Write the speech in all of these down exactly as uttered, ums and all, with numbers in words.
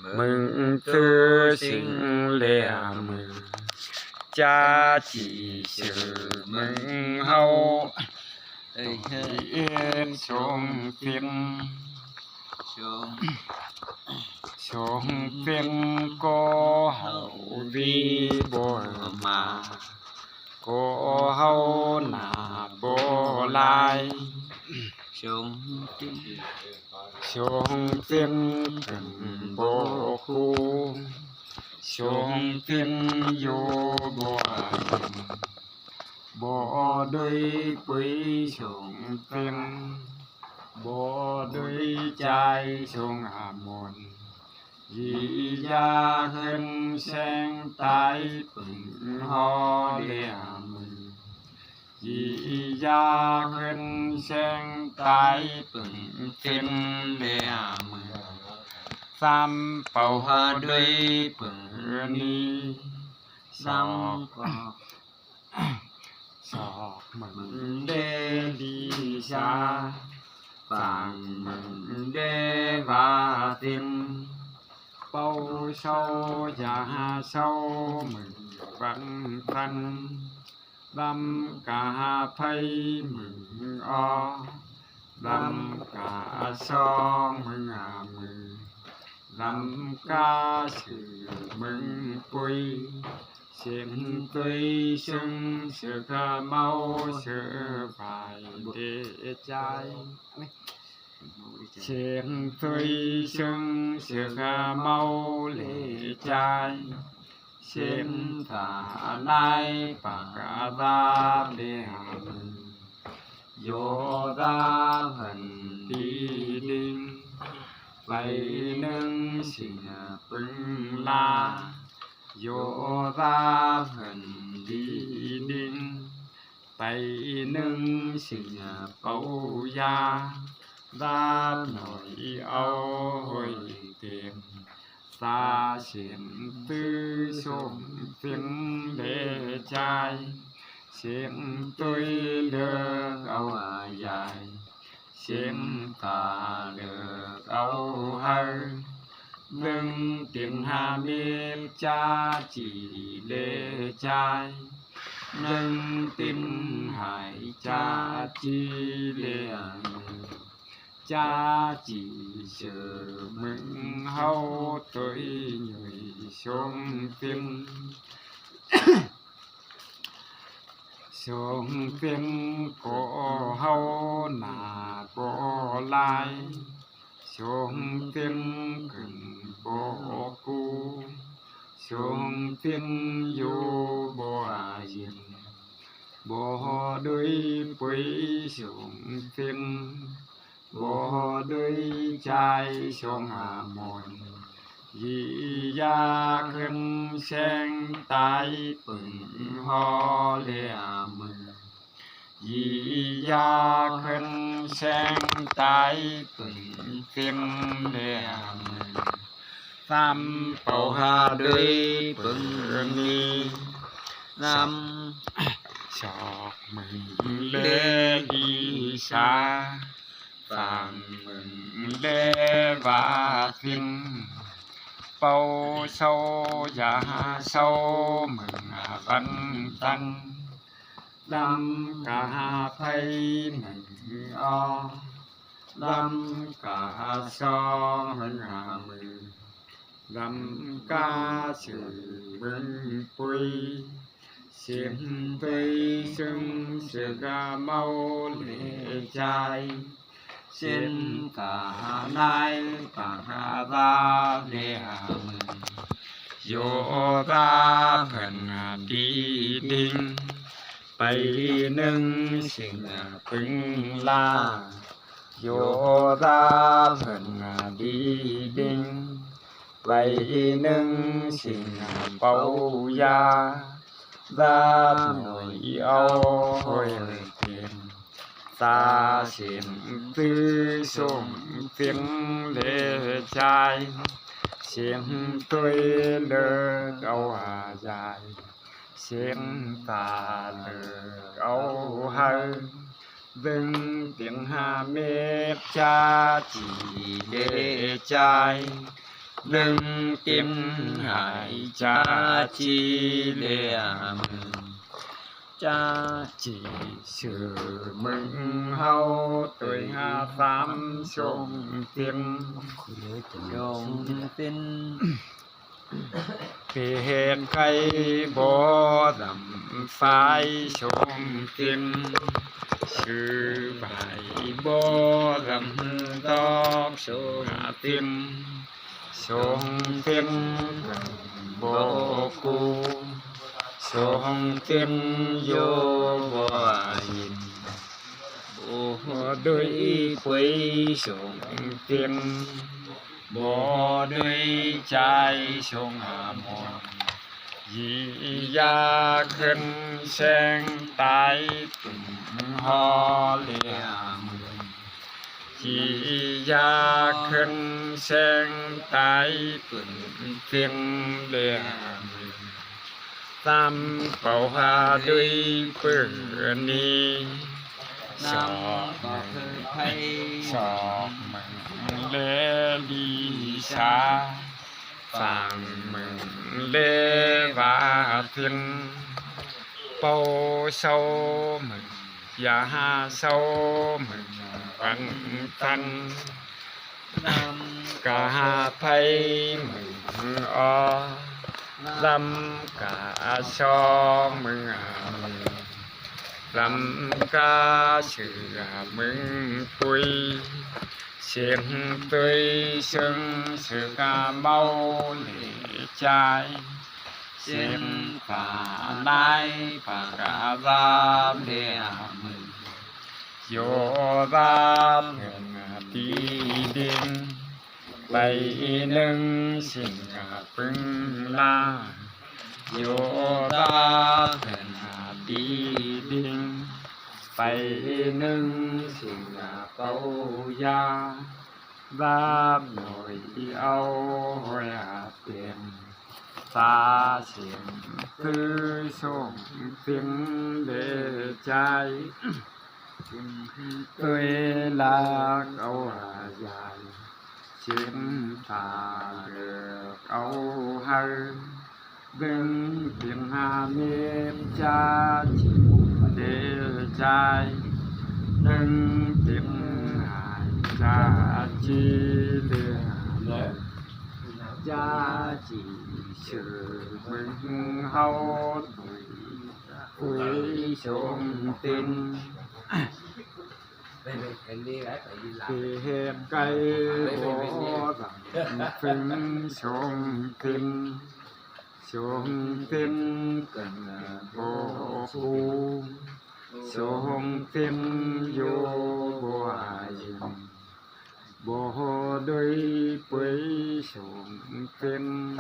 ꞌmứng ꞌtứ sính ꞌlẹo ꞌmự, ꞌchá ꞌchí ꞌsự ꞌmứng ꞌháu. Ết sông phiên, sông phiên ꞌcọ ꞌháu ꞌvi bói ꞌmá, ꞌcọ ꞌháu nả bói lai. Sông phiên, sông phiên ꞌcứn bók ꞌcú, sông phiên dú bói, bók đuối púi sông phiên, bók đuối ꞌchái sông ꞌmôn. ꞌDị ꞌdạk ꞌhướn ꞌseng tai ꞌpứng ꞌhó ꞌlẹo ꞌmự, ꞌdị ꞌdạk ꞌhướn ꞌseng tai ꞌpứng phiên ꞌlẹo ꞌmự, ꞌsắm pảu hảư đuối ꞌpứng ꞌnị, ꞌsắm ꞌcọ sóc ꞌmứng ꞌlế đi sa, phang ꞌmứng ꞌlế ꞌva tin, pảu sau dák sau ꞌmứng vắng phăn, ꞌlắm cá phay ꞌmứng ók, ꞌlắm cá so ꞌmứng ꞌmự, ꞌlắm cá ꞌsự ꞌmứng púi, siêng ꞌtui sưng ꞌsự cá ꞌmáu ꞌsự vai đé ꞌchái. Siêng ꞌtui sưng ꞌsự cá ꞌmáu đé ꞌchái, siêng cá ꞌnái pák cá ꞌva đé ꞌmự, dú ꞌva hẳn đi đinh, pay ꞌnưng sính ꞌpứng ꞌla, dú ꞌva hẳn đi đinh, pay ꞌnưng sính pảu da, ꞌva ꞌnọi au ꞌhội tiêm. Ta siêng ꞌtứ sông phiên đé ꞌchái, siêng ꞌtui ꞌlợc au dai, siêng ta ꞌlợc au hảư, ꞌnưng tin hả mết ꞌchá ꞌchí đé ꞌchái, ꞌnưng tin hả ꞌchá ꞌchí đé ꞌmự, ꞌchá ꞌchí ꞌsự ꞌmứng ꞌháu ꞌtoi ꞌnui sông phiên. Sông phiên ꞌcọ ꞌháu nả bói lai, sông phiên ꞌcứn bók ꞌcú, sông phiên dú bói dên, bók đuối púi sông phiên, bók đuối ꞌchái sông ꞌmôn. ꞌDị ꞌdạk ꞌhướn ꞌseng tai ꞌpứng ꞌhó ꞌlẹo ꞌmự, ꞌdị ꞌdạk ꞌhướn ꞌseng tai ꞌpứng phiên ꞌlẹo ꞌmự, ꞌsắm pảu hảư đuối ꞌpứng ꞌnị, ꞌsắm sóc ꞌmứng ꞌlế đi sa, phang ꞌmứng ꞌlế ꞌva tin, pảu sau dák sau ꞌmứng vắng phăn, ꞌlắm cá phay ꞌmứng ók, ꞌlắm cá so ꞌmứng ꞌmự, ꞌlắm cá ꞌsự ꞌmứng púi, siêng ꞌtui sưng ꞌsự cá ꞌmáu đé ꞌchái, siêng cá ꞌnái pák cá ꞌva đé ꞌmự, dú ꞌva hẳn đi đinh, pay ꞌnưng sính ꞌpứng ꞌla, dú ꞌva hẳn đi đinh, pay ꞌnưng sính pảu da, ꞌva ꞌnọi au ꞌhội tiêm. Ta siêng ꞌtứ sông phiên đé ꞌchái, siêng ꞌtoi ꞌlợc au dai, siêng ta ꞌlợc au hảư, ꞌvứng tiếng hả mết ꞌchá ꞌchí đé ꞌchái, ꞌnưng tiêm hải ꞌchạ ꞌchí ꞌlẹo ꞌmự. ꞌChạ ꞌchí ꞌsự ꞌmứng ꞌháu ꞌtoi ha tam sông tiên. Sông tiên pê ꞌhẹt ꞌcáy bók dăm phái sông tiên. ꞌSự vải bók dăm ꞌtóc sông tiên. Sông tiên bók ꞌcú, sông tiên dô bók ꞌdệt. Bók đuối pui sông tiên, bók đuối ꞌchái sông ꞌmôn. ꞌDị ꞌdạk khửn seng tai pun ho ꞌlẹo ꞌmự. ꞌDị ꞌdạk khửn seng tai pun tiên ꞌlẹo ꞌmự. Tam pảu ha đuối pư ꞌnị. Sọp ꞌmứng, sọp ꞌmứng ꞌlế đi sa. Phang ꞌmứng ꞌlế ꞌva tiên. Pảu sau ꞌmứng, dá ha sau ꞌmứng ꞌvắn ꞌtăn. ꞌCa ha pay ꞌmứng o, ꞌlắm ꞌca so ꞌmứng ꞌmự. ꞌLắm ꞌca ꞌsự ꞌmứng pui, sên ꞌtoi ꞌsướng ꞌsự ꞌca ꞌmáu ꞌlế ꞌchái. Sên pả ꞌnái pả ꞌca ꞌva ꞌlẹo ꞌmự. Dô ꞌva phén ti đin, pay ꞌnưng sên ꞌca ꞌpứng ꞌla. Dô ꞌva phén ti đin, pay ꞌnưng sên ꞌca pảu da. ꞌVa ꞌnọi au ꞌhọi ha pên, ta sên ꞌtứ sông tiên ꞌlế ꞌchái. ꞌToi ꞌlạ au ha dai, sên ta ꞌlợc au hảư. ꞌNưng tiên ha ꞌmệt ꞌchạ ꞌchí ꞌlế ꞌchái, ꞌnưng tiên hải ꞌchạ ꞌchí ꞌlế ꞌmự. ꞌChạ ꞌchí ꞌsự ꞌmứng ꞌháu ꞌtoi, ꞌtoi sông tiên. Pê ꞌhẹt ꞌcáy bók dăm phén sông tiên. Sông tiên căn bók ꞌcú, sông tiên dô bók ꞌdệt. Bók đuối pui sông tiên,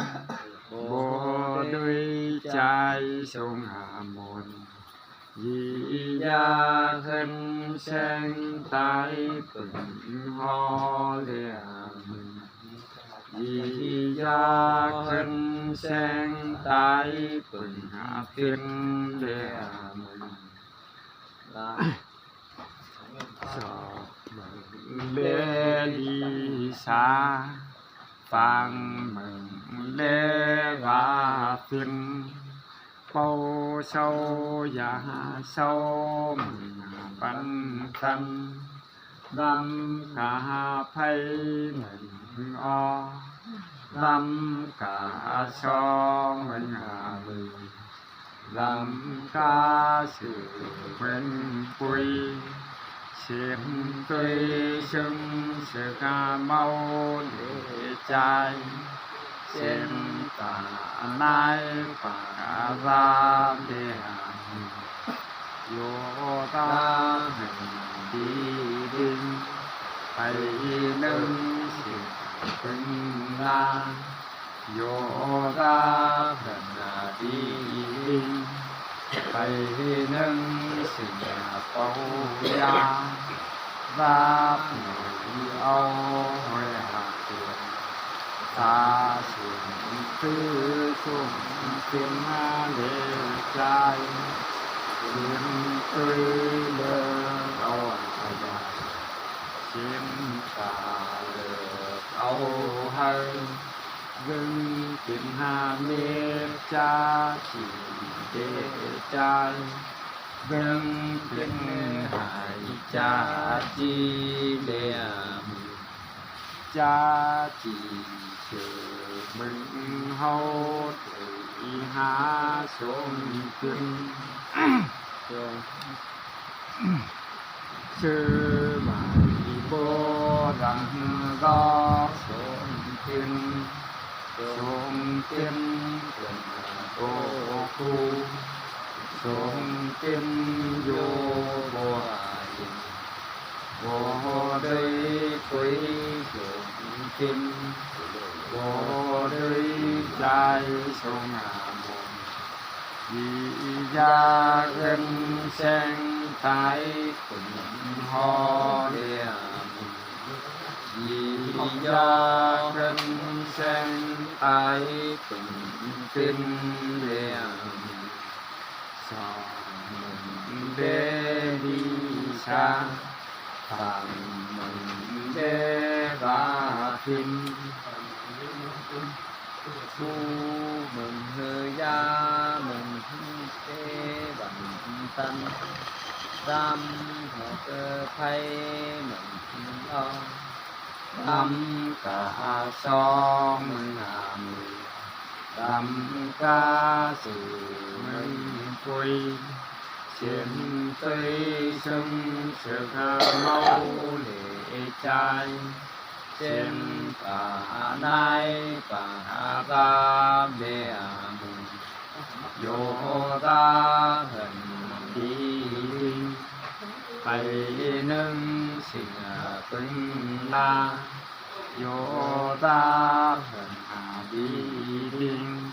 bók đuối ꞌchái sông ꞌmôn. ꞌDị ꞌdạk khửn seng tai pun ho ꞌlẹo ꞌmự. ꞌDị ꞌdạk khửn seng tai pun ha tiên ꞌlẹo ꞌmự. Sọp ꞌmứng ꞌlế đi sa, phang ꞌmứng ꞌlế ꞌva tiên. Pảu sau dá ha sau ꞌmứng ꞌvắn ꞌtăn. ꞌLắm ꞌca pay ꞌmứng o, ꞌlắm ꞌca so ꞌmứng ꞌmự. ꞌLắm ꞌca ꞌsự ꞌmứng pui, sên ꞌtoi ꞌsướng ꞌsự ꞌca ꞌmáu ꞌlế ꞌchái. Sên pả ꞌnái pả ꞌva ꞌlẹo ꞌmự. Dô ꞌva phén ti đin, pay ꞌnưng sên ꞌca ꞌpứng ꞌla. Dô ꞌva phén ti đin, pay ꞌnưng sên ꞌca pảu da. ꞌVa ꞌnọi au ꞌhọi ha pên, ta sên ꞌtứ sông tiên ha ꞌlế ꞌchái. Tiên ꞌtoi ꞌlợc au ha dai, tiên ta ꞌlợc au hảư. ꞌvứng pên ha mết ꞌchạ ꞌchị đé ꞌchái, ꞌvứng pên hại ꞌchạ ꞌchị đé ꞌchạ ꞌchị. ꞌChớ ꞌmứng ꞌháu ꞌtoi ha sông pên, sông ꞌchớ mai bók lăm ꞌló sông pên, sông pên ꞌcợn bók ꞌcú, sông pên ꞌdệt bók ꞌhại, bók đảy ꞌquay sông pên, bók đảy ꞌchái sông ꞌmôn. ꞌVi ꞌda ꞌcợn seng tai pên ꞌhó đé ꞌmí, ꞌvi ꞌda ꞌcợn seng tai pên pên đé ꞌmí. Song ꞌmứng đé đi sa, pang ꞌmứng đé ba pên, ꞌcú ꞌmứng ꞌhứ da ꞌmứng té băn tăn, dăm hảư ꞌcơ pay ꞌmứng ꞌló, dăm cá so ꞌmứng ꞌmí, dăm cá sư ꞌmứng ꞌquay, ꞌsịn ꞌtoi sưng sơ ꞌmáu lễ ꞌchái, ꞌsịn pả nai pả ba bia ꞌmí, dô ta hẳn đi đinh, pay ꞌnưng sing pưng la, dô ta hẳn đi đinh,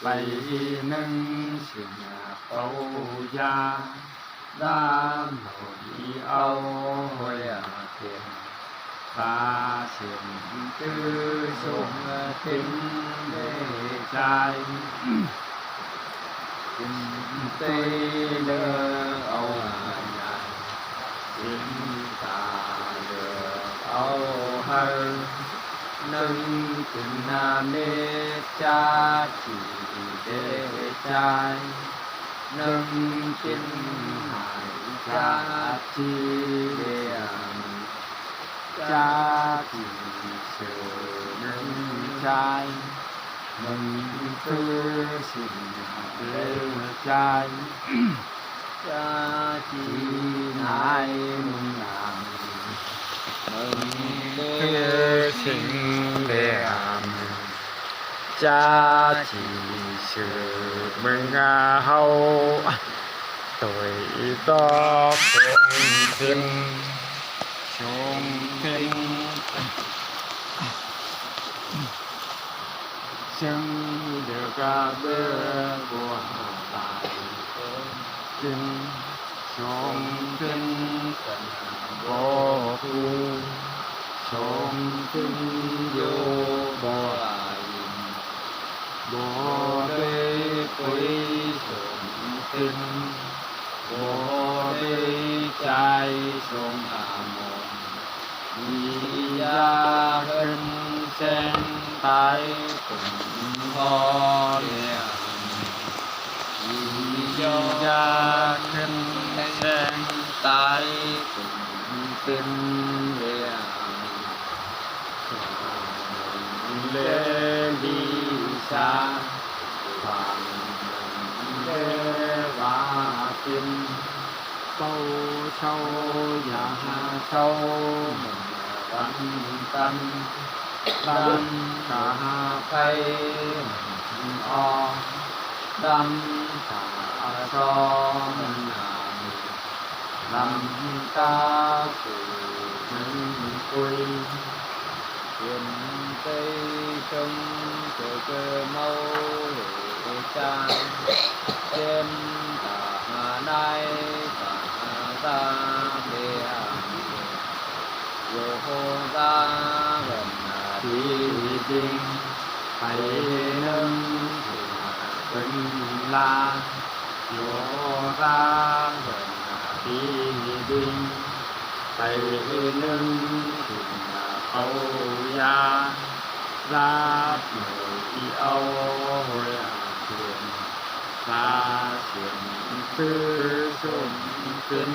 pay ꞌnưng sing pau da, da nổi au ꞌhôi pên, ta sing ꞌtứ sông pên đé ꞌchái, sing ꞌtứ lơ au ꞌnhá, sing ta lơ au hảư, ꞌnưng pên ha mết ꞌchạ ꞌchị đé ꞌchái, ꞌnưng pên hại ꞌchạ ꞌchị đé ꞌmí, ꞌchạ ꞌchị sư ꞌmứng ꞌchái, ꞌmứng ꞌtứ sing đé ꞌchái, ꞌchạ ꞌchị nai ꞌmứng ꞌmí, ꞌmứng ꞌtứ sing đé ꞌmí, ꞌchạ ꞌchị sư ꞌmứng ꞌháu ꞌtoi tóp sông pên, sông pên sưng đé cá bơ bua tai pên, sông pên ꞌcợn bók ꞌcú, sông pên dô bók ꞌhại, bók đảy ꞌquay sông pên, bók đảy ꞌchái sông ꞌmôn. ꞌVi ꞌda ꞌcợn seng tai pên ꞌhó đé ꞌmí, ꞌvi ꞌda ꞌcợn seng tai pên pên đé ꞌmí, lễ đi sa, pang đé ba pên, pau sau da sau ꞌmứng băn tăn, dăm cá pay ꞌmứng o, dăm cá so ꞌmứng ꞌmí, dăm cá sư ꞌmứng ꞌquay, ꞌsịn ꞌtoi sưng sơ ꞌcơ ꞌmáu lễ ꞌchạ, ꞌsịn pả nai pả ba bia ꞌmí, dô ta hẳn đi đinh, pay ꞌnưng sing pưng la, dô ta hẳn đi đinh, pay ꞌnưng sing pau da, ꞌlạp ꞌnọi í au ꞌhội ꞌa ꞌtiện, ta siên ꞌtứ sôm ꞌtiến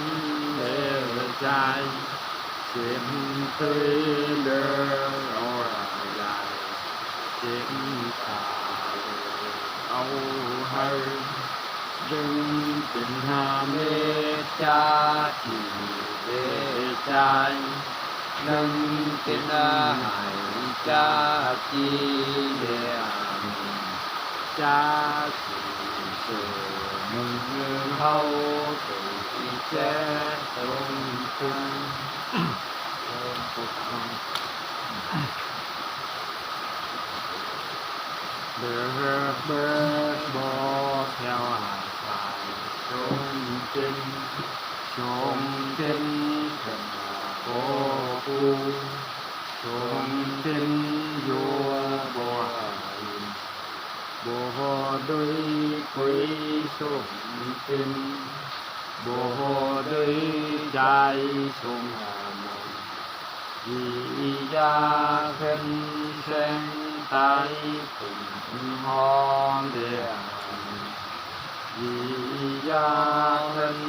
lê chai, siên ꞌtứ lơ au ꞌa lai, siên ta lơ au ꞌhới, ꞌdớng ꞌtiến ha mết cha chỉ lê chai, ꞌnưng ꞌtiến ꞌhại cha chỉ lê ăn, cha chỉ sổ mưng ꞌháu tủi ché tốn ꞌtiến. Lơ bớt bók theo ải phải sống ꞌtiến, sống ꞌtiến cần bók ꞌhụ, sống ꞌtiến dú bók ꞌhại, báu ꞌhụ đuối quí sống ꞌtiến, báu ꞌhụ đuối chai sống ꞌa môn. ꞌDị ꞌdạk ꞌhướn ꞌseng tai tủn ꞌhó lê ăn, ꞌdị ꞌdạk ꞌhướn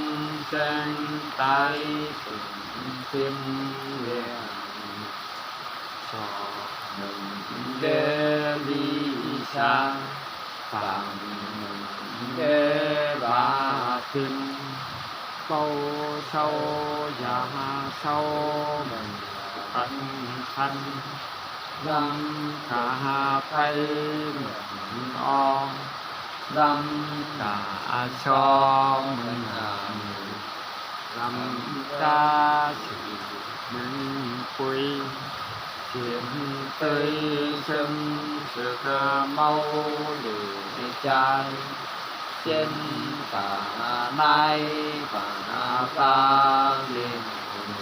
ꞌseng tai tủn ꞌtiến lê ăn, sọ mơn đé ꞌlị sa, pang mơn đé ꞌva ꞌtiến, báu sau dák sau mơn ăn khăn, ꞌlắm cả ꞌpay mơn o, ꞌlắm cả so mơn ăn, ꞌlắm ta sửn mơn pui, siên ꞌtới sớm sơ ꞌháu ꞌmáu lê chai, siên ta nai pang ꞌva lê ăn,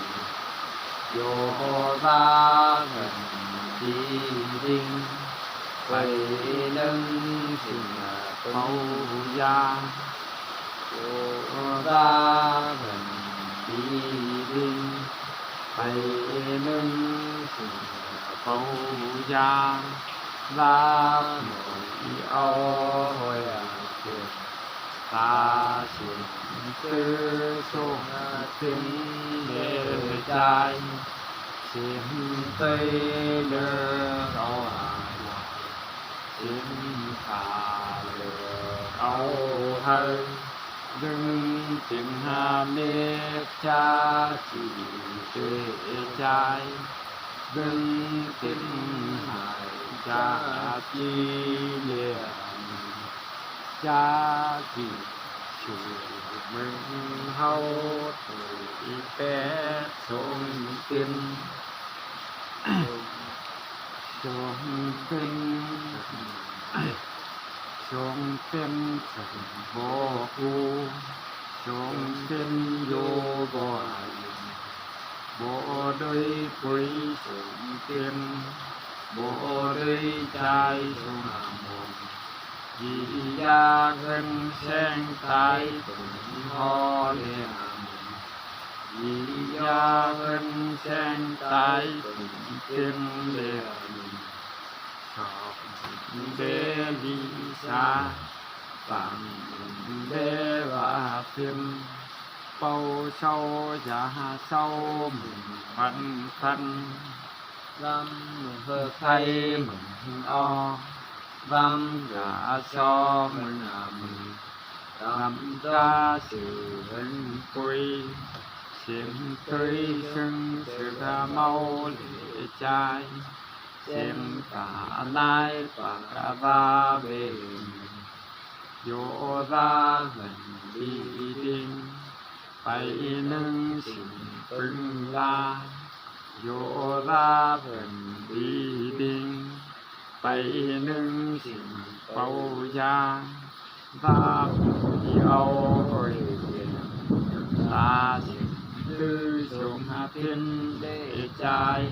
Yôva hên đi đinh, pay ꞌnưng sửn báu da. Yôva hên đi đinh, pay ꞌnưng sửn báu da. ꞌLạp ꞌnọi í au ꞌhội ꞌa ꞌtiện, ta siên ꞌtứ sống ꞌtiến lê chai, siên ꞌtới lơ au ꞌhại, siên ta lơ au ꞌhới, ꞌdớng ꞌtiến ha mết cha chỉ lê chai, ꞌdớng ꞌtiến ꞌhại cha chỉ lê ăn, cha chỉ sổ mơn ꞌháu tủi pét sống ꞌtiến, sống ꞌtiến, sống ꞌtiến sửn bók ꞌhụ, sống ꞌtiến dú bók ꞌhại, báu đuối quí sống ꞌtiến, báu đuối chai sống ꞌa môn. ꞌDị ꞌdạk ꞌhướn ꞌseng tai tủn ꞌhó lê ăn, ꞌdị ꞌdạk ꞌhướn ꞌseng tai tủn ꞌtiến lê ăn, sọ mơn đé ꞌlị sa, pang mơn đé ꞌva ꞌtiến, báu sau dák sau mơn ăn khăn, ꞌlắm ꞌhới ꞌpay mơn o, ꞌlắm cả so mơn ăn, ꞌlắm ta sửn mơn pui, siên ꞌtới sớm sơ ꞌháu ꞌmáu lê chai, siên ta nai pang ꞌva lê ăn, Yôva hên đi đinh, pay ꞌnưng sửn ꞌpứng da. Yôva hên đi đinh, pay ꞌnưng sửn báu da. ꞌLạp ꞌnọi í au ꞌhội ꞌtiện, ta siên ꞌtứ sống ꞌtiến lê chai,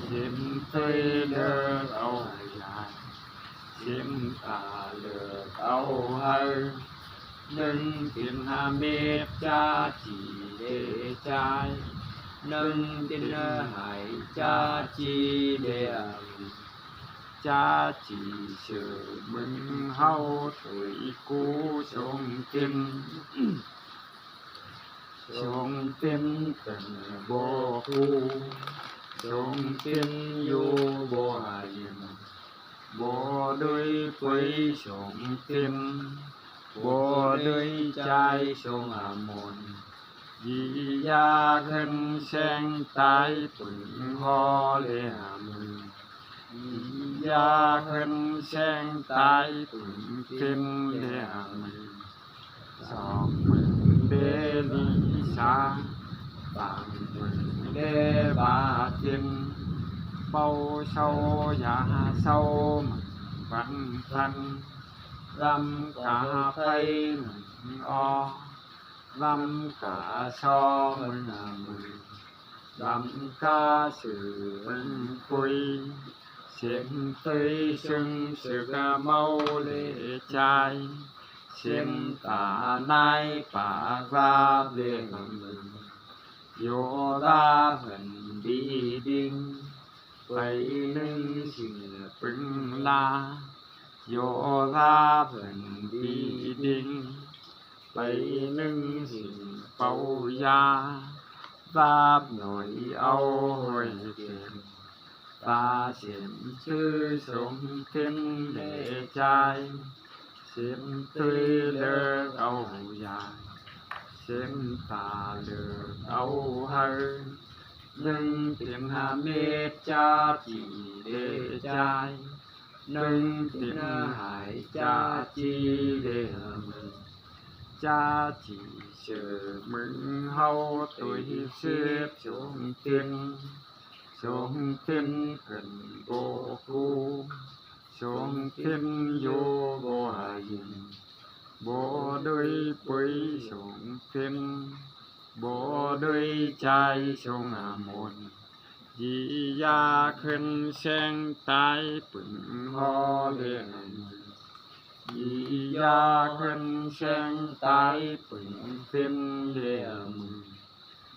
siên ꞌtới lơ au ꞌhại, siên ta lơ au ꞌhới, ꞌnưng ꞌtiến ha mết cha chỉ lê chai, ꞌnưng ꞌtiến ꞌhại cha chỉ lê ăn, ꞌchạ ꞌchị ꞌsự ꞌmứng ꞌháu tủi ꞌcú sống ꞌtến. Sống ꞌtến ꞌcợn báu ꞌcú, sống ꞌtến dú báu hả dên, báu đuối ꞌpưa sống ꞌtến, báu đuối ꞌchái sống hả môn. ꞌDị ꞌdạk khửn seng tai pưng ꞌhó ꞌlế hả mưn. ꞌDị ꞌdạk khửn seng tai pưng ꞌtến ꞌlế hả mưn. Sọc mưn đé ꞌlị sa, pang mưn đé ba ꞌtến. Páo sau dá sau mưn ꞌvắn ꞌphắn, ꞌlắm cá phay mưn ók, ꞌlắm cá so mưn hả mưn, ꞌlắm cá ꞌsự mưn ꞌpưa. Sên ꞌtới ꞌsướng ꞌsự ꞌmá ꞌlế ꞌchái, sên ta ꞌnái pák ꞌvạp ꞌlế hả mưn. Dô ꞌvạp hẳn đi đinh, pay ꞌnưng sing pưng la. Dô ꞌvạp hẳn đi đinh, pay ꞌnưng sing páo da. ꞌVạp ꞌnọi au ꞌhới kên, ta sên ꞌtứ sống ꞌtến ꞌlế ꞌchái, sên ꞌtứ ꞌlợc au dai, sên ta ꞌlợc au ꞌhới. ꞌNưng ꞌtến hả mết ꞌchạ ꞌchị ꞌlế ꞌchái, ꞌnưng ꞌtến hả ải ꞌchạ ꞌchị ꞌlế hả mưn. ꞌChạ ꞌchị ꞌsự ꞌmứng ꞌháu tủi sếp sống ꞌtến. Sống ꞌtến ꞌcợn báu ꞌcú, sống ꞌtến dú báu hả dên, báu đuối ꞌpưa sống ꞌtến, báu đuối ꞌchái sống hả môn. ꞌDị ꞌdạk khửn seng tai pưng ꞌhó ꞌlế hả mưn. ꞌDị ꞌdạk khửn seng tai pưng ꞌtến ꞌlế hả mưn.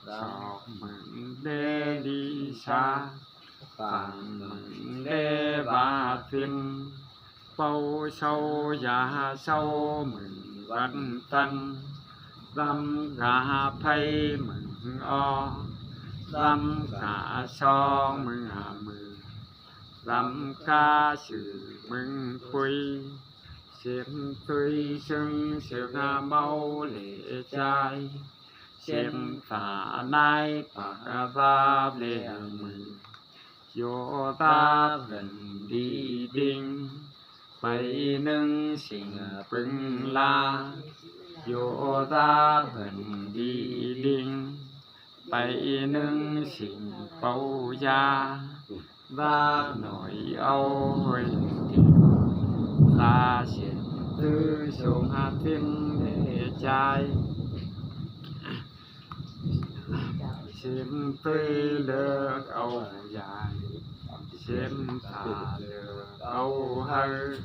Sọc mưn đé ꞌlị sa, pang mưn đé ba ꞌtến. Páo sau dá sau mưn ꞌvắn ꞌphắn, ꞌlắm cá phay mưn ók, ꞌlắm cá so mưn hả mưn, ꞌlắm cá ꞌsự mưn ꞌpưa. Sên ꞌtới ꞌsướng ꞌsự ꞌmá ꞌlế ꞌchái, sên ta ꞌnái pák ꞌvạp ꞌlế hả mưn. Dô ꞌvạp hẳn đi đinh, pay ꞌnưng sing pưng la. Dô ꞌvạp hẳn đi đinh, pay ꞌnưng sing páo da. ꞌVạp ꞌnọi au ꞌhới kên, ta sên ꞌtứ sống hả ꞌtến ꞌlế ꞌchái, sên ꞌtứ ꞌlợc au dai, sên ta ꞌlợc au ꞌhới.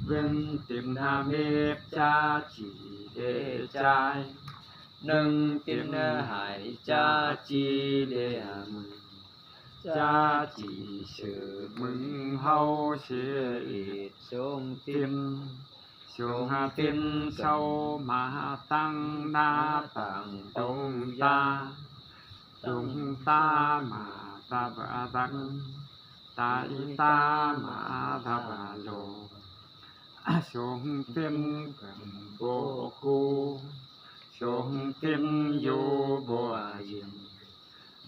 ꞌNưng ꞌtến hả mết ꞌchạ ꞌchị ꞌlế ꞌchái, ꞌnưng ꞌtến hả ải ꞌchạ ꞌchị ꞌlế hả mưn. ꞌChạ ꞌchị ꞌsự ꞌmứng ꞌháu sia ết sống ꞌtến. Sống hả ꞌtến sau ꞌmá ꞌtáng ꞌná ꞌtáng tông ta, tông ta ꞌmá ta bá tăng, tai ta ꞌmá ta bá lô. Sống ꞌtến ꞌcợn báu ꞌcú, sống ꞌtến dú báu hả dên,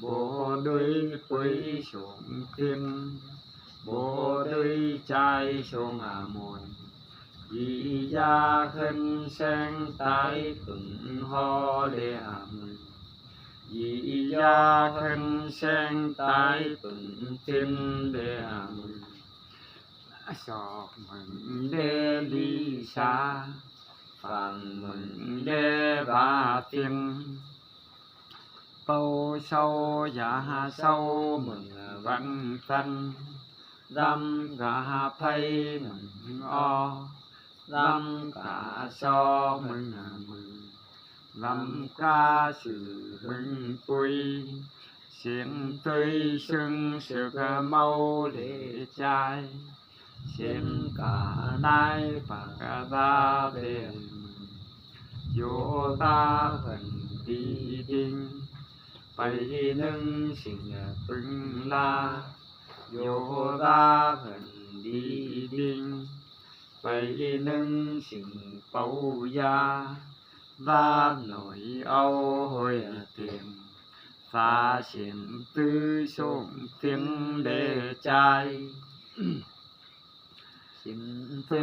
báu đuối ꞌpưa sống ꞌtến, báu đuối ꞌchái sống hả môn. ꞌDị ꞌdạk khửn seng tai pưng ꞌhó ꞌlế hả mưn. ꞌDị ꞌdạk khửn seng tai pưng ꞌtến ꞌlế hả mưn. Sọc mưn đé ꞌlị sa, pang mưn đé ba ꞌtến. Páo sau dá sau mưn ꞌvắn ꞌphắn, ꞌlắm cá phay mưn ók, ꞌlắm cá so mưn hả mưn, ꞌlắm cá ꞌsự mưn ꞌpưa. Sên ꞌtới ꞌsướng ꞌsự ꞌmá ꞌlế ꞌchái, ꞌSịn cả ꞌnái ꞌpặp cá da đé ꞌmự, dô da hẳn đi đinh, pay ꞌnưng sing ꞌpứng ꞌla, dô da hẳn đi đinh, pay ꞌnưng sing páo da, da nổi au ꞌhội tiêm, sa sến ꞌtứ sôm ꞌtếng đé ꞌchái. Sến ꞌtứ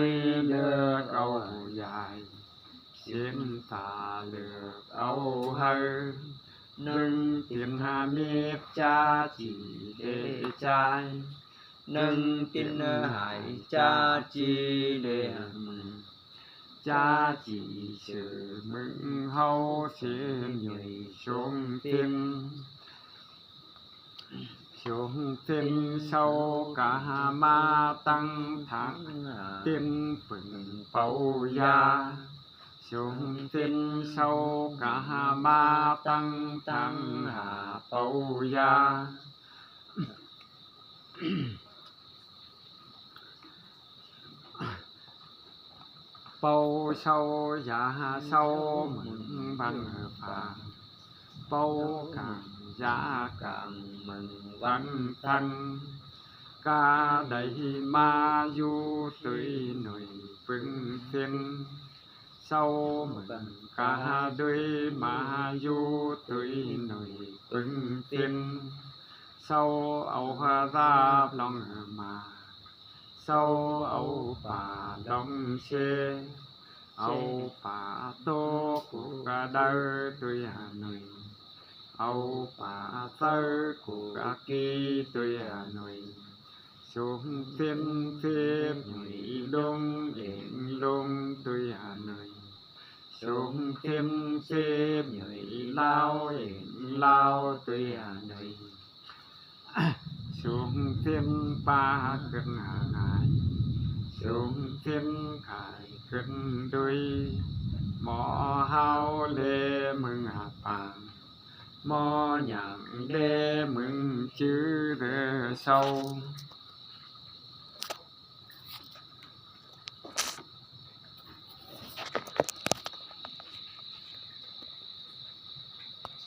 ꞌlợc au dai, sến ta ꞌlợc au hảư, ꞌnưng ꞌtếng ha mết ꞌchá ꞌchị đé ꞌchái, ꞌnưng ꞌtếng hải ꞌchá ꞌchị đé ꞌmự, ꞌchá ꞌchị ꞌsự ꞌmứng ꞌháu ꞌsịn nhuê sống ꞌtếng. Sống ꞌtếng sau cá ꞌmá ꞌtắng thắng ꞌtếng pưng páo da. Sống ꞌtếng sau cá ꞌmá ꞌtắng thắng hả páo da. Páo sau da sau ꞌmứng ꞌvắng pang, páo cang da cang ꞌmứng ꞌvắng ꞌtáng, cá đảy ꞌmá dú tui nổi ꞌpứng ꞌtếng. Sau ꞌmứng cá đuối ꞌmá dú tui nổi ꞌpứng ꞌtếng. Sau au ha da ꞌlóng ꞌmá, sau au pả ꞌlóng ꞌsê, au pả ꞌtố cú cá đaư tui hả nổi, au pả ꞌtứ cú cá ꞌkí tui hả nổi. Sống ꞌtếng ꞌsếp nhuê ꞌlống ên ꞌlống tui hả nổi. Sống ꞌtếng ꞌsếp nhuê ꞌláo ên ꞌláo tui hả nổi. Sống ꞌtếng ꞌpá ꞌcợn hả ngải, sống ꞌtếng khải ꞌcợn đuối. ꞌMó ꞌháu ꞌlế ꞌmứng hả pang, ꞌmó nhẳn ꞌlế ꞌmứng ꞌchư đé sau.